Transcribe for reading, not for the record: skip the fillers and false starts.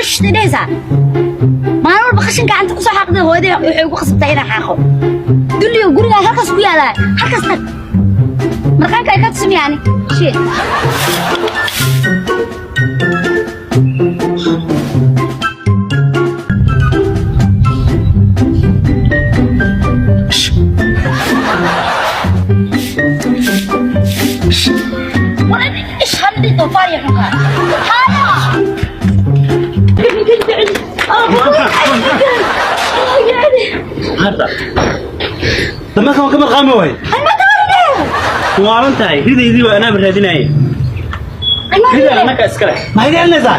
Shh dhehaysaa. Maalin walba qashin gacanta kusoo xaaqday. Hooyaday waxay ugu khasabtaa inaan xaaqo. Dulliyo, gurigaa halkaas ku yaalaa, halkaas tag. Marqaanka ay ka tusmiyaani shit. Ish handhi doofaar iyo xunkaa haya. Hadda dameerkan waan ka marqaami waay. Waalan tahay, ridaydii waa anaaba raadinaaye. Rida annaka iskale. Maxay celinaysaa?